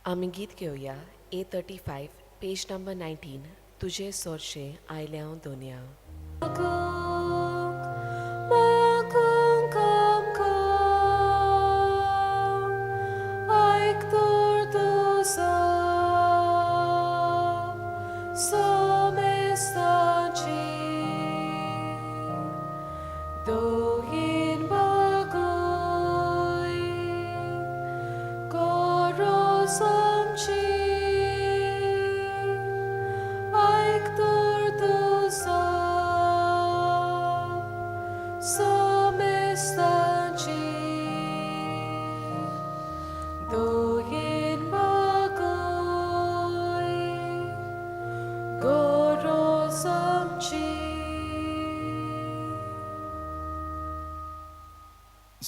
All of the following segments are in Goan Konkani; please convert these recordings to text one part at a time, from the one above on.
आमी गीत घेवया A 35, page number 19, तुजे सोरशें आयल्या दोनया.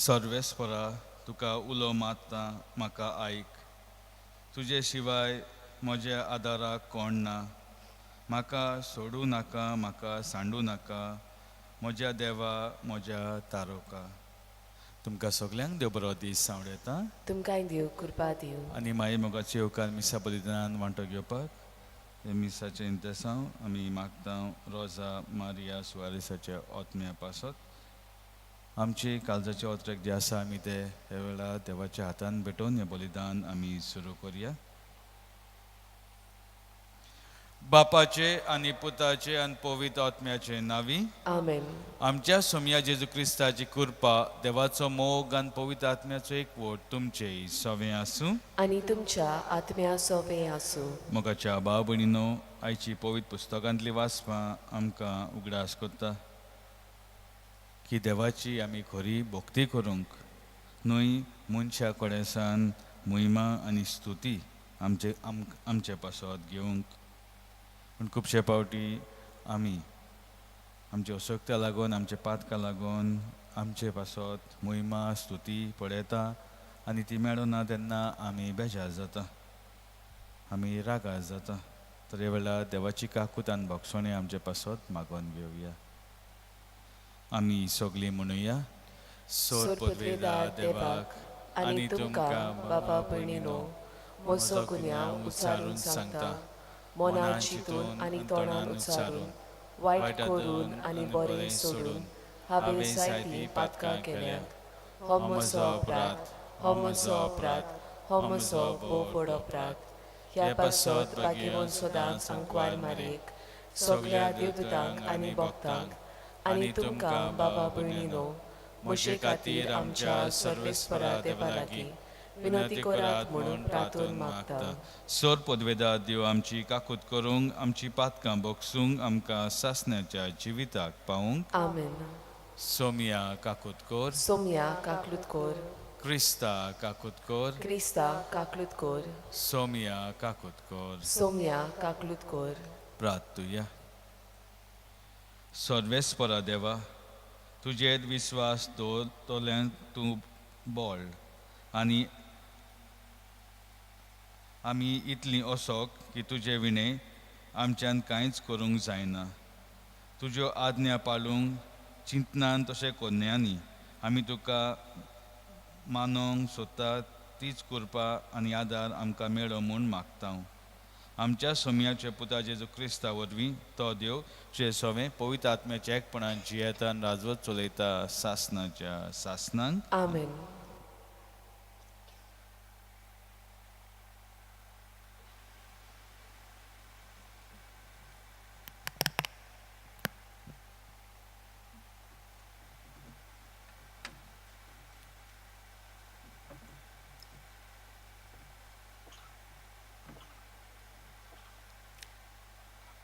सर्वेस्परा, तुका उलो मारता, म्हाका आयक. तुजे शिवाय म्हज्या आदाराक कोण ना. म्हाका सोडूं नाका, म्हाका सांडूं नाका, म्हज्या देवा, म्हज्या तारोका. तुमकां सगल्यांक देव बरो दीस सांवळेता. तुमकांय देव कृपा दिवं. आनी माई मोगाचे येवकार मिसा बलिदानान वांटो घेवपाक हे मिसाचें इंतेसांव आमी मागता रोजा मारिया सुवारीसाच्या ओतम्या पासत. आमची काळजाचे ओतरेक जे आसा आमी ते ह्या वेळार देवाच्या हातान भेटोवन हें बलिदान आमी सुरू करुया. बापाचे आनी पुताचे आनी पवित्र आत्म्याचे नांवी आमेन. आमच्या सोमया जेजू क्रिस्ताची कृपा, देवाचो मोग आनी पवित्र आत्म्याचो एकवट तुमचे सवें आसूं. आनी तुमच्या आत्म्या सोवें आसूं. मोगाच्या भाव भयणीनो, आयची पवित्र पुस्तकांतली वाचपां आमकां उगडास करता की देवाची आमी खरी भक्ती करूंक न्हय मनशा कडेन महिमा आनी स्तुती आमचे आमचे पासत घेवंक. पूण खुबशे फावटी आमी आमचे असक्त्या लागून, आमचे पातका लागून आमचे पासत महिमा स्तुती पळयता आनी ती मेळना तेन्ना आमी बेजार जाता, आमी रागार जाता. तर ह्या वेळार देवाची काकूत आनी भोगसणी आमचे पासत मागोवन घेवया. आमी सगळीं म्हणुया, सोर पदवेदार देवाक आनी तुमकां बाबा भयणीनो म्हजो गुन्यांव उच्चारून सांगता, मनान चिंतून आनी तोंडान उच्चारून, वायट करून आनी बरें सोडून हांवें जायतीं पातकां केल्यांत. हो म्हजो अपराध, हो म्हजो अपराध, हो म्हजो भोव व्हड अपराध. ह्या पासत भाग्यवंत सदांच आंकवार मारयेक, सगळ्या देवदूतांक आनी भक्तांक आनी तुमकां बाबा भयणीनो म्हजे खातीर आमच्या सर्वेस्परा देवा लागीं विनंती करात म्हणून प्रार्थून मागता. सोर पदवेदार देव आमची काकूत करूंक, आमची पातकां बोगसूंक, आमकां सासण्याच्या जिविताक पावूंक. आमेन. सोमिया काकूत कर. सोमया काकलूत कोर. क्रिस्ता काकूत कर. क्रिस्ता काकलूत कोर. सोमिया काकूत कर. सोमया काकलूत कोर. प्रार्थुया. सर्वेस्परा देवा, तुजेर विस्वास दवरतल्यान तूं बळ आनी आमी इतलीं असोक की तुजे विणें आमच्यान कांयच करूंक जायना. तुज्यो आज्ञा पाळूंक चिंतनान तशें कोन्यांनी आमी तुका मानोंक सोदता तीच कृपा आनी आदार आमकां मेळो म्हूण मागता. आमच्या सोमयाच्या पुता जेजू क्रिस्ता वरवीं तो देव जे सवें पवित्र आत्म्याच्या एकपणान जियेता आनी राजवत चलयता सासनाच्या सासनांक. आमेन.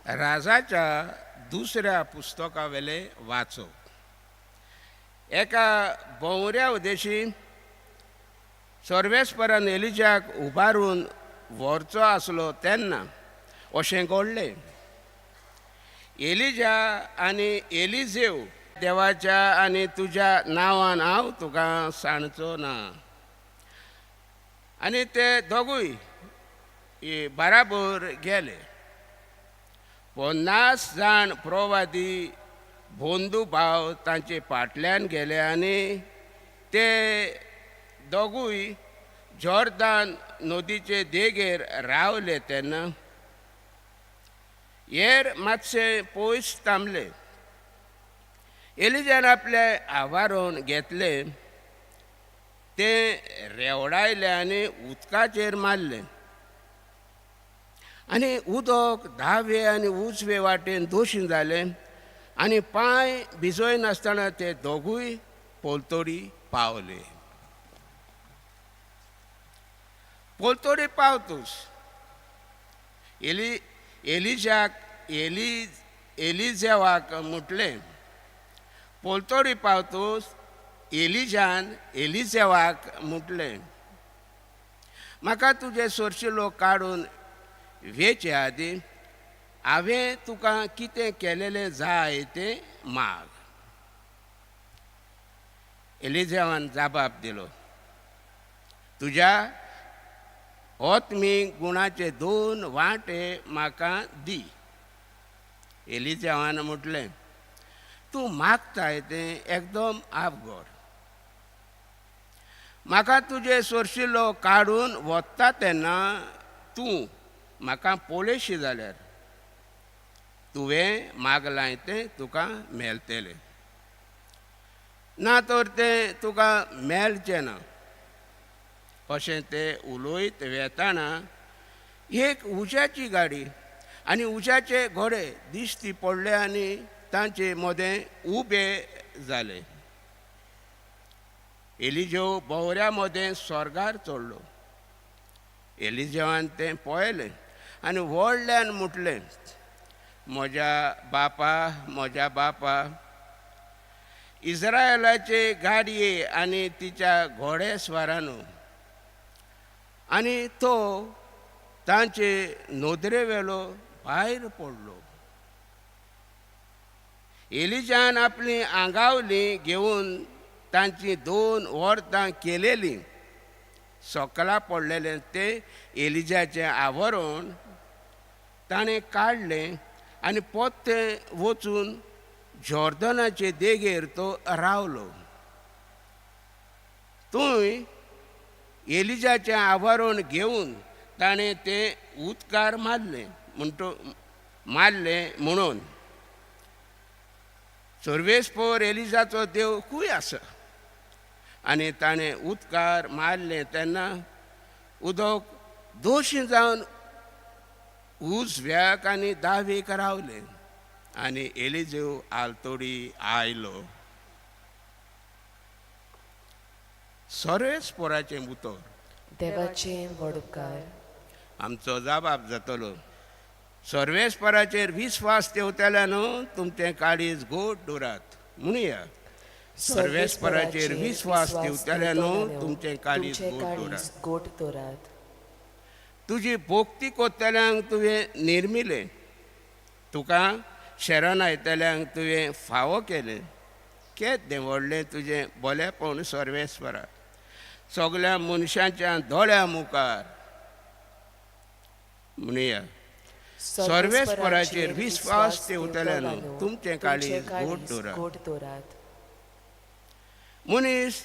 राजाच्या दुसऱ्या पुस्तकावेले वाचो. एका भोंवऱ्या उदेशी सर्वेस्परान एलिजाक उबारून व्हरचो आसलो तेन्ना अशें घडलें. एलिजा आनी एलिजेव देवाच्या आनी तुज्या नांवान हांव तुका सांडचो ना. आनी ते दोगूय बराबर गेले. 50 जाण प्रवादी बोंदू भाव तांचे फाटल्यान गेले आनी ते दोगूय जॉर्दान नदीचे देगेर रावले तेन्ना हेर मातशे पयस थांबले. एलिजान आपलें आवारण घेतलें, तें रेवडायलें आनी उदकाचेर मारलें आनी उदक दावे आनी उजवे वाटेन दोशी जालें आनी पांय भिजय नासतना ते दोगूय पोलतोडी पावले. पोलतोडी पावतूच एलिजाक एलिजेवाक म्हटलें, पोलतोडी पावतूच एलिजान एलिजेवाक म्हटलें, म्हाका तुजे सोरशी लोक काडून वेचे आदीं हांवें तुका कितें केलेलें जाय तें माग. एलिजेवान जाबाब दिलो, तुज्या आत्मीक गुणाचे 2 वांटे म्हाका दी. एलिजेवान म्हटलें, तूं मागताय तें एकदम आपगोड. म्हाका तुजे सोरशिलो काडून वता तेन्ना तूं म्हाका पळयशी जाल्यार तुवें मागलां तें तुका मेळटलें, ना तर तें तुका मेळचें ना. अशें ते उलयत वेताना एक उज्याची गाडी आनी उज्याचे घोडे दिश्टी पडले आनी तांचे मदें उबे जाले. एलिजेव भोंवऱ्या मदें स्वर्गार चडलो. एलिजेवान तें पळयलें आनी व्हडल्यान म्हटलें, म्हज्या बापा, म्हज्या बापा, इस्रायलाचे गाडये आनी तिच्या घोडेस्वारानू. आनी तो तांचे नदरे वेलो भायर पडलो. एलिजान आपली आंगावली घेवन तांची 2 वर्तां केलेलीं. सकला पडलेलें तें एलिजाचें आवरण ताणें काडलें आनी पोत्तें वचून जॉर्दनाचे देगेर तो रावलो. थंय एलिजाचें आवरण घेवन ताणें तें उदकार मारलें म्हणटो मारलें म्हणून सर्वेस्पोर एलिजाचो देव खूंय आसा. आनी ताणें उदकार मारलें तेन्ना उदक दोशी जावन उजव्याक आनी दावेक रावलें आनी एलिजेव आलतोडी आयलो. सर्वेस्पोराचें उतर. देवाचें व्हड उपकार. आमचो जबाब जातलो. सर्वेस्पराचेर विस्वास ठेवतल्या न्हू तुमचें काळीज गोड दवरात म्हणुया. सर्वेस्पराचेर विस्वास ठेवतल्या न्हू तुमचें काळीज गोड दवरात. तुजी भोक्ती कोत्तल्यांक तुवें निर्मिलें, तुका शरण आयतल्यांक तुवें फावो केलें. केदें व्हडलें तुजें बोलेपण सर्वेस्परा, सगल्या मनशांच्या दोळ्या मुखार. म्हणुया. सर्वेस्पराचेर विस्वास ठेवतल्या न्हू तुमचें काळीज गोड दवरात. मनीस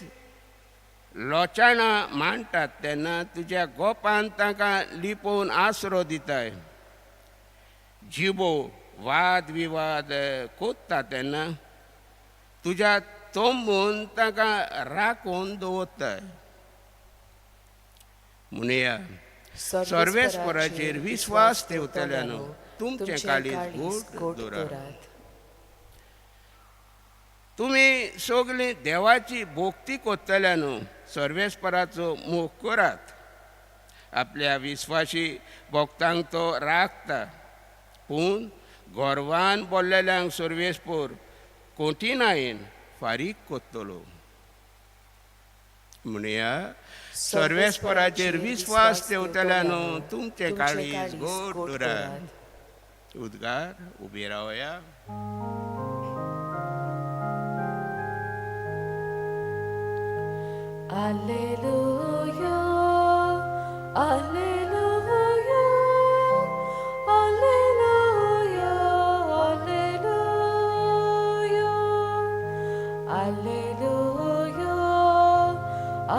लोचाणां मांडटात तेन्ना तुज्या गोपान तांकां लिपोवन आसरो दिताय. जिबो वाद विवाद कोत्ता तेन्ना तुज्या तोंबून तांकां राखून दवरताय. म्हणुया. सर्वेस्पराचेर विस्वास ठेवतल्या न्हू तुमचें काळीज गोड दवरात. तुमी सगळीं देवाची भोक्ती कोत्तल्या न्हू सर्वेस्पराचो मोग करात. आपल्या विस्वाशी भक्तांक तो राखता, पूण गर्वान बोल्लेल्यांक सर्वेस्पोर कोटिनायेन फारीक कोत्तलो. म्हणुया. सर्वेस्पराचेर विस्वास ठेवतल्या न्हू तुमचें काळीज गोड दवरात. उद्गार उबी रावया. Alleluia, Alleluia, Alleluia, Alleluia, Alleluia,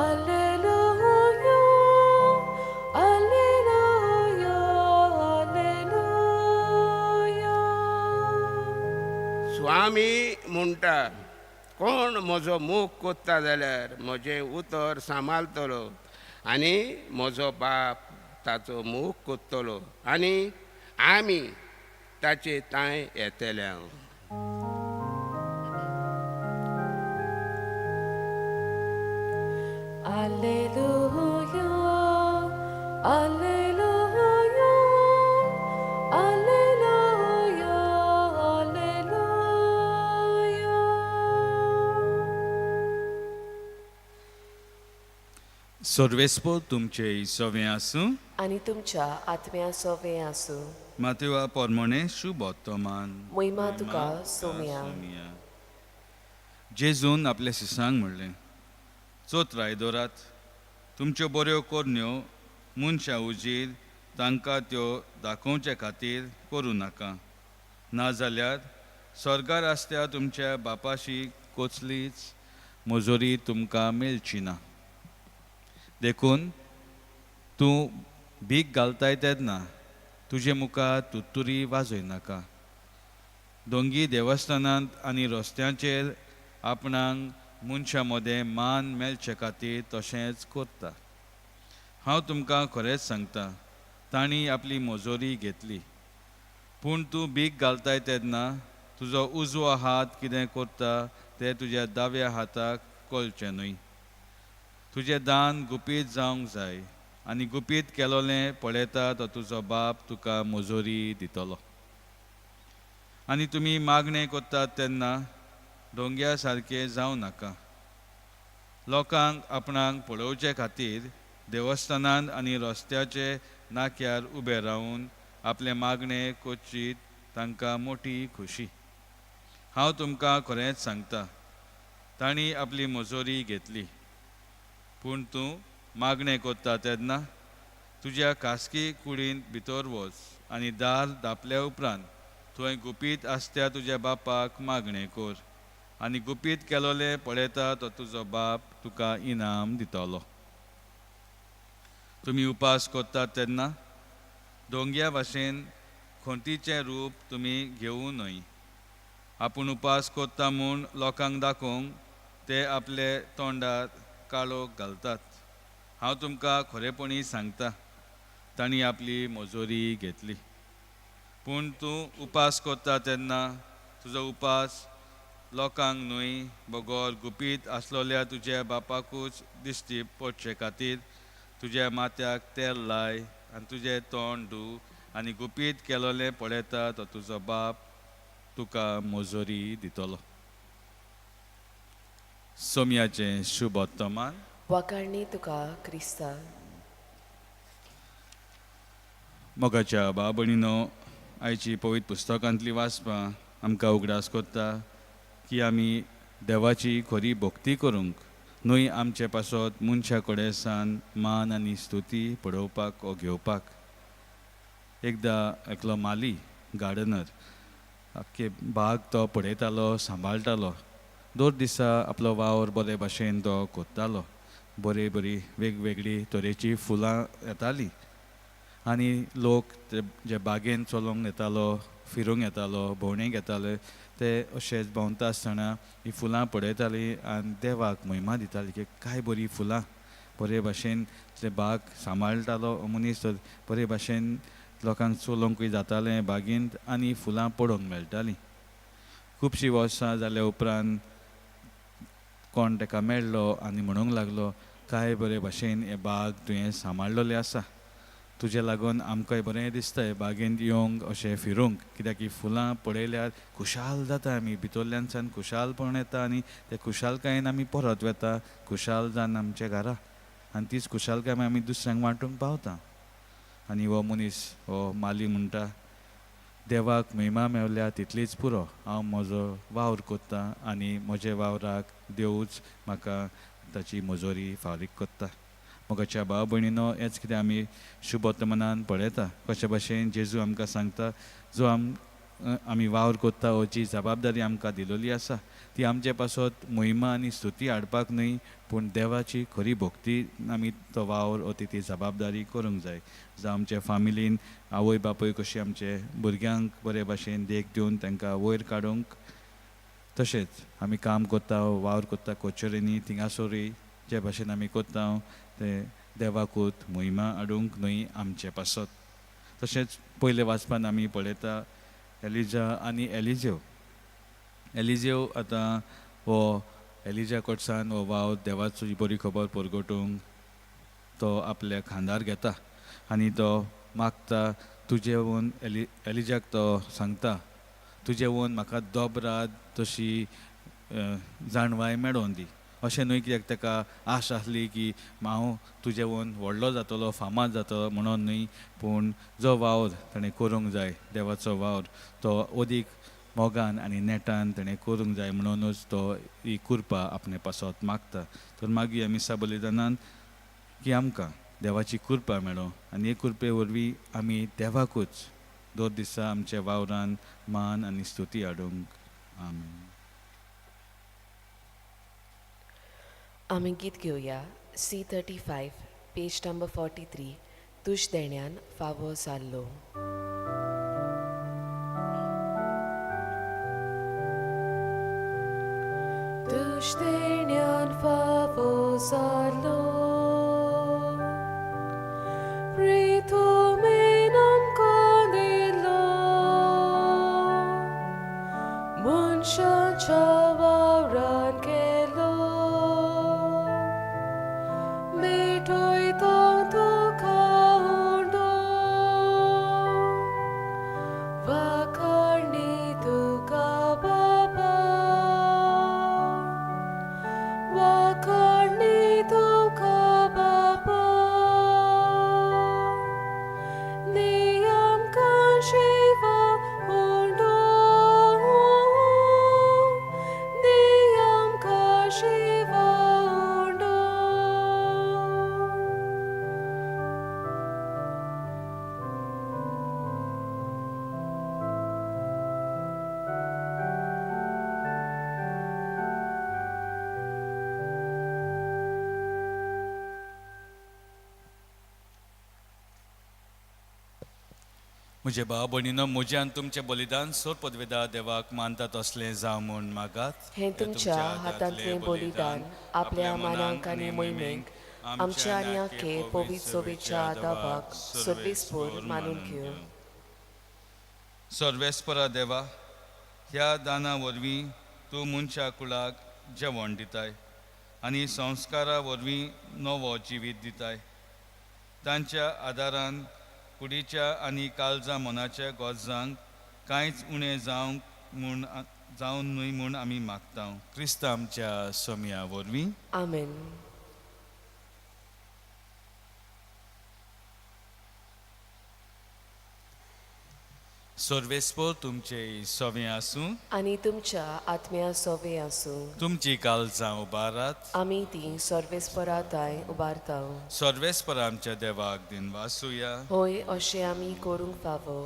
Alleluia, स्वामी म्हणटा, कोण म्हजो मोग कोत्ता जाल्यार म्हजें उतर सांबाळटलो आनी म्हजो बाप ताचो मोग कोत्तलो आनी आमी ताचे तांय येतले हांव. Alleluia, Alleluia, Alleluia, Alleluia. सर्वेस्पो तुमचे सवें आसूं आनी तुमच्या आत्म्या सोवे आसूं. मातेवा पोरमोणे शुभोत्तमान. महिमा तुका सोम्या. जेजून आपल्या शिसांक म्हणलें, चोत्राय दवरात, तुमच्यो बऱ्यो करण्यो मनशां उजीर तांकां त्यो दाखोवचे खातीर करूं नाका, नाजाल्यार स्वर्गार आसत्या तुमच्या बापाशी कसलीच मजुरी तुमकां मेळची ना. देखून तूं भीक घालताय तेन्ना तुजे मुखार तुत्तुरी वाजय नाका. दोंगी देवस्थानांत आनी रस्त्यांचेर आपणाक मनशां मदें मान मेळचे खातीर तशेंच करता. हांव तुमकां खरेंच सांगता, तांणी आपली मजुरी घेतली. पूण तूं भीक घालताय तेन्ना तुजो उजवो हात कितें करता तें तुज्या दाव्या हाताक कळचें न्हय. तुजें दान गुपीत जावंक जाय आनी गुपीत केलोलें पळयता तो तुजो बाप तुका मजुरी दितलो. आनी तुमी मागणें करतात तेन्ना दोंग्या सारकें जावं नाका. लोकांक आपणाक पळोवचे खातीर देवस्थानांत आनी रस्त्याचे नाक्यार उबे रावन आपलें मागणें करची तांकां मोटी खोशी. हांव तुमकां खरेंच सांगता, तांणी आपली मजुरी घेतली. पूण तूं मागणें करता तेन्ना तुज्या खासगी कुडींत भितर वच आनी दार धांपल्या उपरांत थंय गुपीत आसत्या तुज्या बापाक मागणें कर आनी गुपीत केलोलें पळयता तो तुजो बाप तुका इनाम दितलो. तुमी उपास करतात तेन्ना दोंग्या भाशेन खोंटीचें रूप तुमी घेवूं न्हय. आपूण उपास करता म्हूण लोकांक दाखोवंक ते आपले तोंडार काळोख घालतात. हांव तुमकां खरेपणी सांगता, तांणी आपली मजुरी घेतली. पूण तूं उपास करता तेन्ना तुजो उपास लोकांक न्हय बगर गुपीत आसलोल्या तुज्या बापाकूच दिश्टी पडचे खातीर तुज्या माथ्याक तेल लाय आनी तुजें तोंड धू आनी गुपीत केलोलें पळयता तो तुजो बाप तुका मजुरी दितलो. सोम्याचें शुभोत्तमान. वाखाणणी तुका क्रिस्ता. मोगाच्या भाव भयणीनो, आयची पवित्र पुस्तकांतली वाचपां आमकां उगडास करता की आमी देवाची खरी भक्ती करूंक न्हय आमचे पासत मनशा कडेन सान मान आनी स्तुती पळोवपाक वो घेवपाक. एकदां एकलो माली गार्डनर आख्खे बाग तो पळयतालो, सांबाळटालो. दर दिसा आपलो वावर बरे भाशेन तो करतालो. बरी बरी वेगवेगळी तरेची फुलां येतालीं आनी लोक ते जे बागेन चलोवंक येतालो, फिरूंक येतालो, भोंवणेक येताले, ते अशेच भोंवता आसतना ही फुलां पळयतालीं आनी देवाक महिमा दिताली की काय बरीं फुलां. बरे भाशेन ते बाग सांबाळटालो मनीस, तर बरे भाशेन लोकांक चलोवंकूय जातालें बागेंत आनी फुलां पळोवंक मेळटालीं. खुबशीं वर्सां जाल्या उपरांत कोण ताका मेळ्ळो आनी म्हणूंक लागलो, काय बरे भाशेन हें बाग तुवें सांबाळलेलें आसा, तुजे लागून आमकांय बरें दिसता हे बागेंत येवंक अशें फिरूंक, कित्याक ही फुलां पळयल्यार खुशाल जाता आमी, भितरल्यानसान खुशालपण येता आनी ते खुशालकायेन आमी परत वता खुशाल जावन आमच्या घरा आनी तीच खुशालकाय आमी दुसऱ्यांक वांटूंक पावता. आनी हो मनीस, हो माली म्हणटा, देवाक महिमा मेवल्या तितलीच पुरो, हांव म्हजो वावर करता आनी म्हज्या वावराक देवूच म्हाका ताची मजुरी फारीक करता. मोगाच्या भाव भयणीनो, हेंच कितें आमी शुभोत्तमनान पळयता कशे भाशेन जेजू आमकां सांगता, जो आमी वावर करता वो जी जबाबदारी आमकां दिलोली आसा ती आमचे पासत महिमा आनी स्तुती हाडपाक न्हय, पूण देवाची खरी भक्ती आमी तो वावर वो ती जबाबदारी करूंक जाय. जावं आमच्या फामिलीन आवय बापूय कशी आमचे भुरग्यांक बरे भाशेन देख दिवन तांकां वयर काडूंक तशेंच आमी काम करता, वावर करता कचेरींनी, थिंगासरूय जे भाशेन आमी करता ते देवाकूच मोहिमा हाडूंक न्हय आमचे पासत। तशेंच पयले वाचपान आमी पळयता एलिजा आनी एलिजेव। एलिजेव आतां हो एलिजा कडसान हो वावर देवाची बरी खबर परगटूंक तो आपल्या खांदार घेता आनी तो मागता तुजें वोन एलिजाक तो सांगता तुजें वोन म्हाका दोबराद तशी जाणवाय मेळोन दी। अशें न्हय कित्याक ताका आश आसली की हांव तुजें वोन व्हडलो जातलो, फामाद जातलो म्हणून न्हय, पूण जो वावर ताणें करूंक जाय देवाचो वावर तो अदीक मोगान आनी नेटान ताणें करूंक जाय म्हणूनच तो ही कृपा आपणे पासत मागता। तर मागीर मिसा बलिदानान की आमकां देवाची कृपा मेळो आनी हे कृपे वरवीं आमी देवाकूच दर दिसा आमच्या वावरान मान आनी स्तुती हाडूंक। आमेन। आमी गीत घेवया C35 page number 43 तुज देण्यान फावो जाल्लो। तुज देण्यान फावो जाल्लो प्रितुमेन आमकां दिलो मनशाच्या वावरान केलो मेटयता तुका उंडो वाखाणी तुका बाबा वाखाणी तुका बाबा नियमकां शिवा उंडो नियमकां शिवा उंडो। म्हजे भाव भयणीनो, म्हजें आनी तुमचें बलिदान सोर पदवेदा देवाक मानता तसलें जावं म्हूण मागात। हें तुमच्या हातांतलें बलिदान आपल्या मनाक आनी मोहिमेक आमच्या आनी आखे पवित्र सोबेच्या दावाक सर्वेस्पोर मानून घेवं। सर्वेस्परा देवा, ह्या दाना वरवीं तूं मनशा कुळाक जेवण दिताय आनी संस्कारा वरवीं नवो जिवीत दिताय। तांच्या आदारान कुडीच्या आनी काळजा मनाच्या गरजांक कांयच उणें जावंक म्हूण जावन न्हय म्हूण आमी मागता क्रिस्त आमच्या सोम्या वरवीं। आमेन। सर्वेस्पोर तुमचे सोवे आसूं आनी तुमच्या आत्म्या सोवे आसूं। तुमची काळजां उबारात आमी ती सर्वेस्परा ताय उबारता। सर्वेस्पर आमच्या देवाक दिनवासुया। होय, अशें आमी करूंक फावो।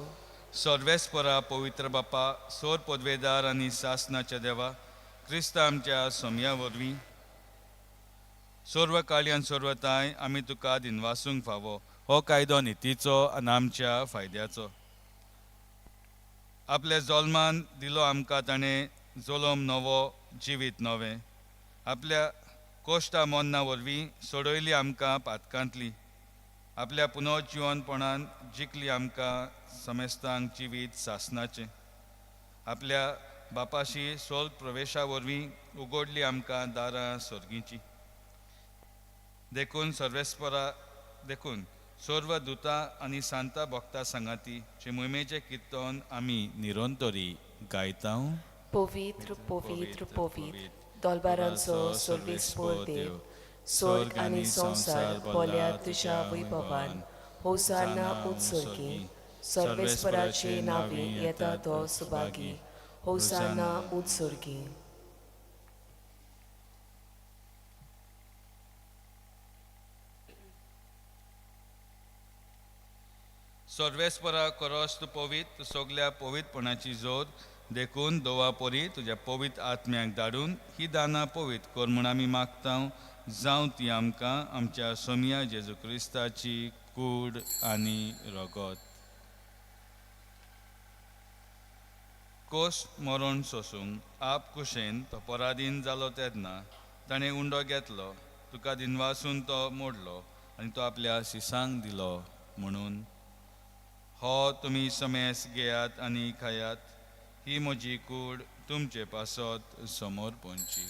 सर्वेस्परा पवित्र बापा, सोर पदवेदार आनी सासनाच्या देवा, क्रिस्त आमच्या सोम्या वरवीं सर्व काळी आनी सर्वताय आमी तुका दिनवासूंक फावो। हो कायदो नितीचो आनी आमच्या फायद्याचो। आपल्या जल्मान दिलो आमकां ताणें जल्म नवो जिवीत नवें। आपल्या कोश्टा मोन्ना वरवीं सोडयली आमकां पातकांतली। आपल्या पुनर्जिवनपणान जिखली आमकां समेस्तांक जिवीत सासनाचें। आपल्या बापाशी सोल प्रवेशा वरवीं उगडली आमकां दारां सर्गीची। देखून सर्वेस्परा देखून सर्व दुता आनी सांता भक्ता सांगाती जे मोहिमेचें किर्तन आमी निरंतरी गायता। पवित्र पवित्र पवित्र दोलबारांचो सर्वेस्पोर देव, स्वर्ग आनी संवसार भोल्या तुज्या वैभवान। होसाना उत्सर्गी सर्वेस्पराचे नांवी येता तो सुभागी। होसाना उत्सर्गी। सर्वेस्परा करोस तूं पवित्र सगल्या पवित्रपणाची जोत, देखून दोवा परी तुज्या पवित्र आत्म्याक धाडून ही दानां पवित्र कर म्हूण आमी मागता। जावं ती आमकां आमच्या सोमया जेजू क्रिस्ताची कूड आनी रगत। कोस मरण सोसूंक आप कुशेन तो पराधीन जालो तेन्ना ताणें उंडो घेतलो, तुका दिनवासून तो मोडलो आनी तो आपल्या शिसांक दिलो म्हणून, हो तुमी समेस घेयात आनी खायात, ही म्हजी कूड तुमचे पासत समोर पोंची.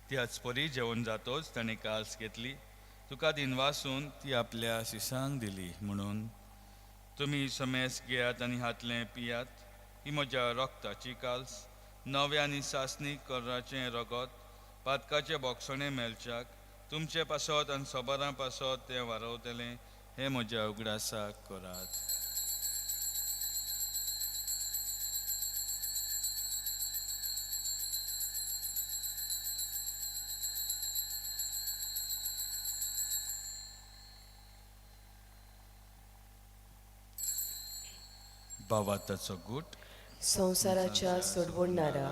त्याच परी जेवण जातोच ताणें काल्स घेतली, तुका दिनवासून ती आपल्या शिसांक दिली म्हणून, तुमी समेस घेयात आनी हातलें पियात, ही म्हज्या रक्ताची काल्स, नव्या आनी सासणी कराचें रगत, पातकाचें बोगसणें मेळच्याक तुमचे पासत आनी सबरां पासत तें वारवतलें, हें म्हज्या उगडासाक करात. भावार्थाचो गूट. संवसाराच्या सोडवणणारा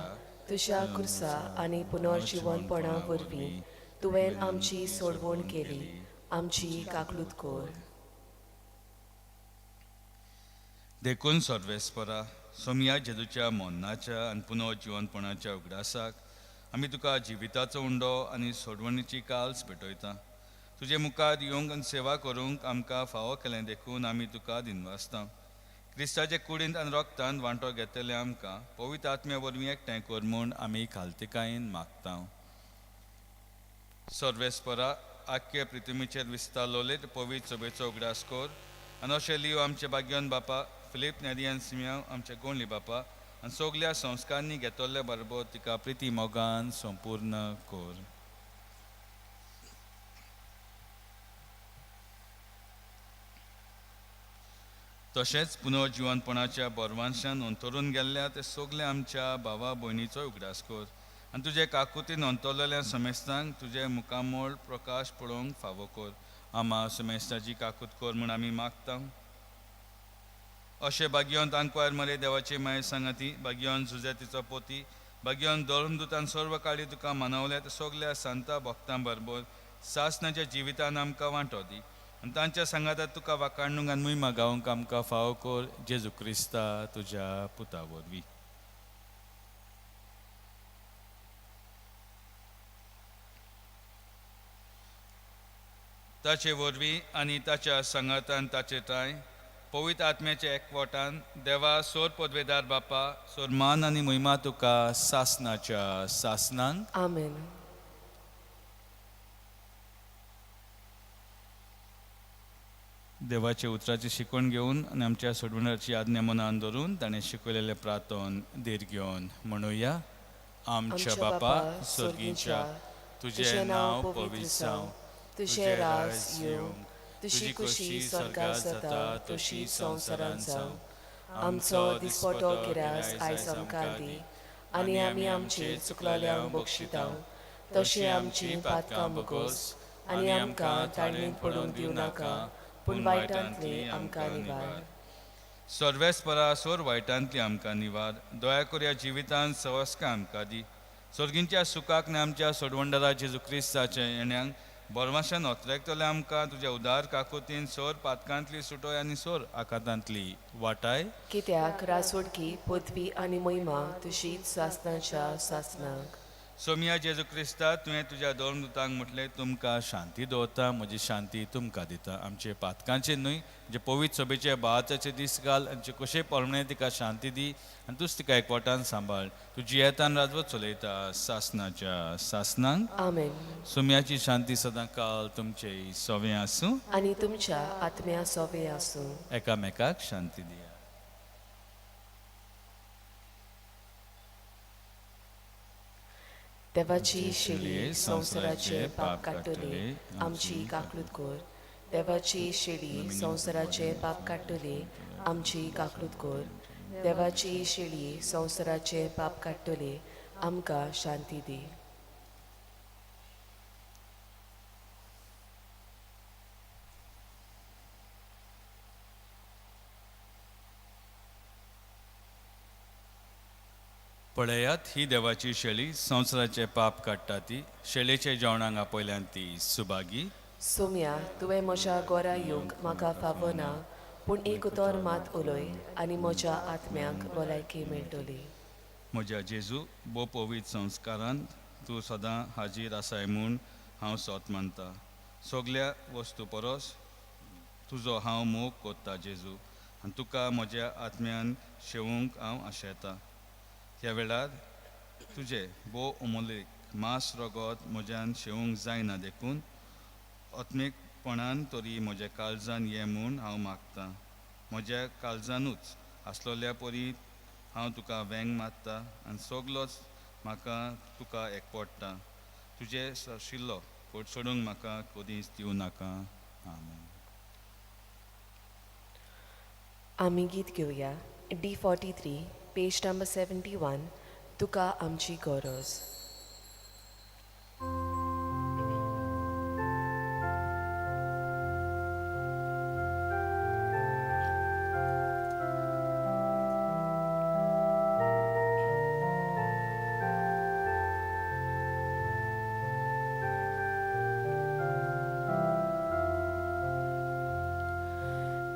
तुज्या कुर्सा आनी पुनर्जिवनपणा वरवीं तुवें आमची सोडवण केली, आमची काकलूत कर. देखून सर्वेस्परा सोमया जेजूच्या मरणाच्या आनी पुनर्जिवनपणाच्या उगडासाक आमी तुका जिविताचो उंडो आनी सोडवणीची काल्स भेटयता. तुजे मुखार येवंक आनी सेवा करूंक आमकां फावो केलें देखून आमी तुका दिनवासता. क्रिस्ताचे कुडींत आनी रक्तांत वांटो घेतले आमकां पवित्र आत्म्या वरवीं एकठांय कर म्हूण आमी खालतिकायेन मागता. सर्वेस्परा आख्खे पृथ्वीचेर विस्तारलोले पवित्र सभेचो उगडास कर आनी अशें लियो आमचे भाग्यवन बापा फिलीप नेरियन सिमियांव आमचे गोंडली बापा आनी सगल्या संस्कारांनी घेतले बरोबर तिका प्रिती मोगान संपूर्ण कर. तशेंच पुनर्जिवनपणाच्या बरवांशान अंतरून गेल्ल्या ते सगळे आमच्या भावा भयणीचो उगडास कर आनी तुजे काकुतीन अंतरलेल्या समेस्तांक तुजे मुखामोळ प्रकाश पळोवंक फावो कर. आमा समेस्ताची काकूत कर म्हूण आमी मागता. अशें भाग्यवंत आंकवार मरे देवाची माय सांगाती, भाग्यवंत जुजेतीचो पोती, भाग्यवंत धर्मदूतान सर्व काळी तुका मानवल्या ते सगल्या सांता भक्तां बरोबर सासनाच्या जिवितान आमकां वांटो दी आनी तांच्या सांगातांत तुका वाखाणूंक आनी मुयमा गावंक आमकां फावो कर, जेजू क्रिस्ता तुज्या पुता वरवीं. ताचे वरवीं आनी ताच्या सांगातान ताचे ठांय पवित्र आत्म्याच्या एकवटान देवा सोर पदवेदार बापा सोर मान आनी महिमा तुका सासनाच्या सासनांक. आमेन. देवाच्या उतराची शिकवण घेवन आनी आमच्या सोडवणाची आज्ञा मनान धरून ताणें शिकयलेलें प्रार्थन धीर घेवन म्हणुया. आमच्या बापा सर्गीच्या, तुजें नांव पवित्र जावं, तुजें राज येवं, तुजी खुशी स्वर्गार जाता तशी संवसारांत जावं. आमचो दिसपटो गिरास आयज आमकां दी आनी आमी आमचे चुकलेल्यांक बक्षिता तशें आमची पातकां बगोस आनी आमकां ताळणींत पडूंक दिवं नाका, पूण वायटांतली आमकां निवार. सर्वेस्परा सोर वायटांतली आमकां निवार. दया करुया जिवितांत सवस्कां आमकां दी. सर्गींच्या सुखाक आनी आमच्या सोडवणदारा जेजू क्रिस्ताच्या येण्यांक बरवाशान ओतरेकतले आमकां तुज्या उदार काकुतीन सोर पातकांतली सुटोय आनी सोर आकांतांतली वाटाय. कित्याक रासोडकी पदवी आनी महिमा तुजीच सासनाच्या सासनाक. सोमिया जेजू क्रिस्ता, तुवें तुज्या दोन दुतांक म्हटलें, तुमकां शांती दवरता, म्हजी शांती तुमकां दिता. आमचे पातकांचे न्हय म्हणजे पवित्र सभेचे बाळाचे दीस घाल आनी कशे प्रमाणे तिका शांती दी आनी तूंच तिका एकवटान सांबाळ. तूं जियेतान राजवत चलयता सासनाच्या सासनांक. आमेन. सोम्याची शांती सदां काल तुमचे सोवें आसूं आनी तुमच्या आत्म्या सोवें आसूं. एकामेकाक शांती दिया. देवाची शेळी संवसाराचे पाप काडटली, आमची काकलूत कर. देवाची शेळी संवसाराचे पाप काडटली, आमची काकलूत कर. देवाची शेळी संवसाराचे पाप काडटली, आमकां शांती दी. पळयात ही देवाची शेळी संवसाराचें पाप काडटा ती शेळेचे जेवणाक आपयल्यान ती सुभागी. सोम्या, तुवें म्हज्या गोरा येवंक म्हाका फावना, पूण एक उतर मात उलय आनी म्हज्या आत्म्याक भलायकी मेळटली. म्हज्या जेजू, भोव पवित्र संस्कारांत तूं सदां हाजीर आसाय म्हूण हांव सोत मानता. सगल्या वस्तू परस तुजो हांव मोग कोत्ता जेजू, आनी तुका म्हज्या आत्म्यान शेवूंक हांव आशेतां. ह्या वेळार तुजें भोव अमोलीक मांस रगत म्हज्यान शेवूंक जायना, देखून आत्मीकपणान तरी म्हज्या काळजान ये म्हूण हांव मागतां. म्हज्या काळजानूच आसलोल्या परी हांव तुका वेंग मारता आनी सगलोच म्हाका तुका एकपडटा. तुजें सरशिल्लो फट सोडूंक म्हाका कदींच दिवं नाका. आमेन. आमी गीत घेवया D 43, page number 71, तुका आमची गरज.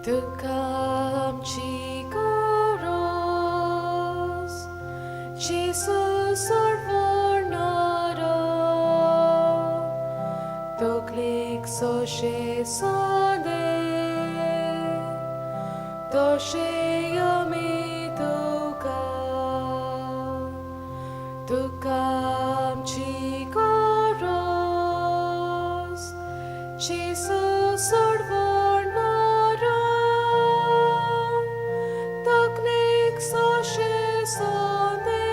तुका आमची गरज, जेजू सोडवणारो, तकलेक सोशे सोदे तशें आमी तुका. तुका आमची गरज, जेजू सोडवणारो, तकलेक सोशे सोदे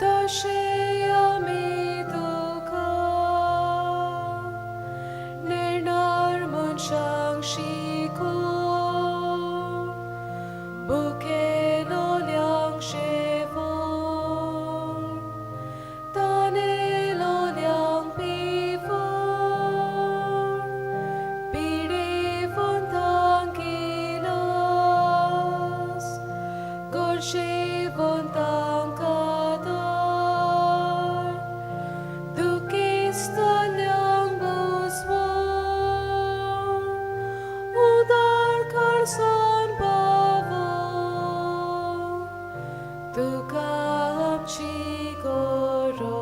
तशें आमी तुका. नेणार मनशांक शिकोवन, भुकेलोल्यांक जेवण, तानेलोल्यांक पिवण, पिडेवंतांक इलाज, गरजेवंतांक आदार, दुखेस्तल्यांक बुजवण, उदार काळजान पावोवंक तुका आमची गरज.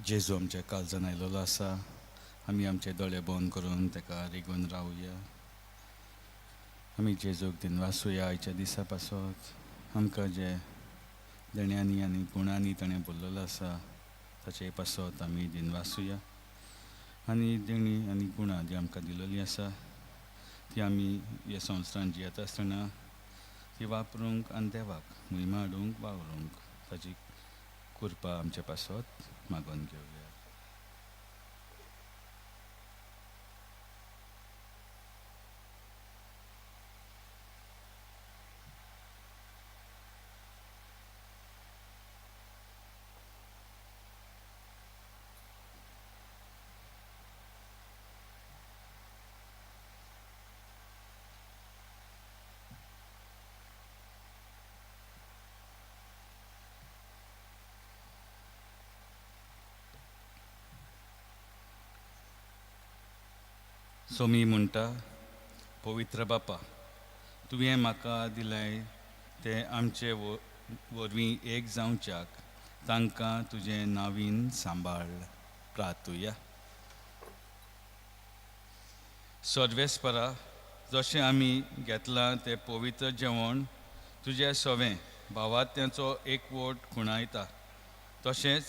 जेजू आमच्या काळजान आयलेलो आसा. आमी आमचे दोळे बंद करून ताका रिगून रावया. आमी जेजूक दिनवासुया आयच्या दिसा पासत. आमकां जे देण्यांनी आनी गुणांनी ताणें बोल्लेलो आसा ताचे पासत आमी दिनवासुया. आनी देणी आनी गुणां जी आमकां दिलेली आसा ती आमी ह्या संवसारांत जियेता आसतना ती वापरूंक आनी देवाक महिमा हाडूंक वावरूंक ताची कृपा आमचे पासत मागून घेवया. सोमी म्हणटा, पवित्र बापा, तुवें म्हाका दिलें तें आमचे वरवीं एक जावच्याक तांकां तुजें नावीन सांबाळ. प्रार्थुया. सर्वेस्परा, जशें आमी घेतलां तें पवित्र जेवण तुजें सवें भावात्याचो एकवट खुणायता, तशेंच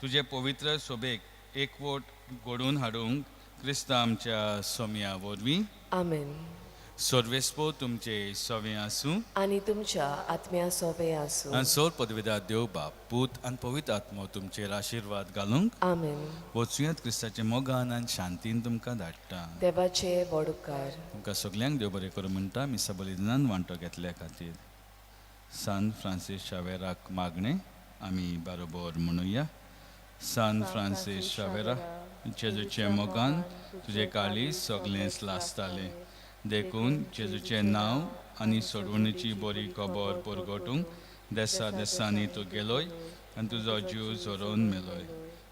तुजे पवित्र सोबेक एकवट घडोवन हाडूंक क्रिस्ता आमच्या सोम्या वरवीं. आमेन. सर्वेस्पो तुमचे सवें आसूं आनी तुमच्या आत्म्या सोबे आसूं. आनी सोर पदवेदार देव बाप, पूत आनी पवित्र आत्मो तुमचेर आशिर्वाद घालूंक. आमेन. वचुयात क्रिस्ताच्या मोगान आनी शांतीन तुमकां धाडटा. देवाचे व्हड उपकार. तुमकां सगल्यांक देव बरें करूं म्हणटा मिसा बलिदानान वांटो घेतल्या खातीर. सान फ्रांसीस शावेराक मागणें आमी बरोबर म्हणुया. सान फ्रांसीस शावेरा, जेजूचे मोगान तुजें काळीज सगळेंच लासतालें, देखून जेजूचें नांव आनी सोडवणीची बरी खबर परगटूंक देसा देसांनी तूं गेलोय आनी तुजो जीव झरोवन मेलोय.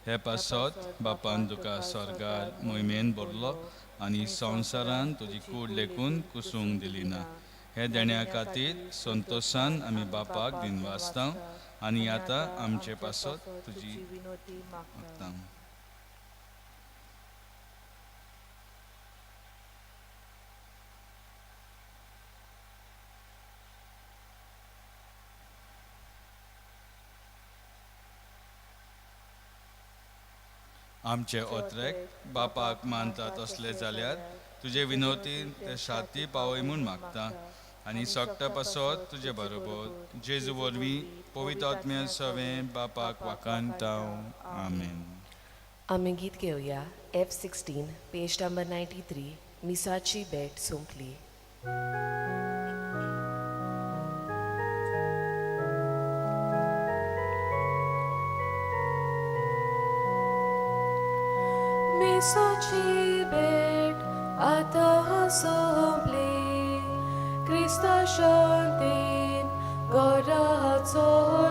हे पासत बापान तुका स्वर्गार मोहिमेन भरलो आनी संवसारान तुजी कूड लेखून कुसूंक दिली ना. हे देण्या खातीर संतोशान आमी बापाक दिनवासता आनी आतां आमचे पासत तुजी विनोती मागता. मागता. आमचे ओत्रेक बापाक मानता तसले जाल्यार तुजे विनोतीन ते शाती पावय म्हूण मागता आनी सगटा पासत तुजे बरोबर जेजू वरवीं पवित्र आत्म्या सवें बापाक वाखाणता. आमेन. आमी गीत घेवया F16 page number 93, मिसाची भेट सोंपली. मिसाची भेट आतां सोंपली, क्रिस्ता शांतीन घरा चोरली.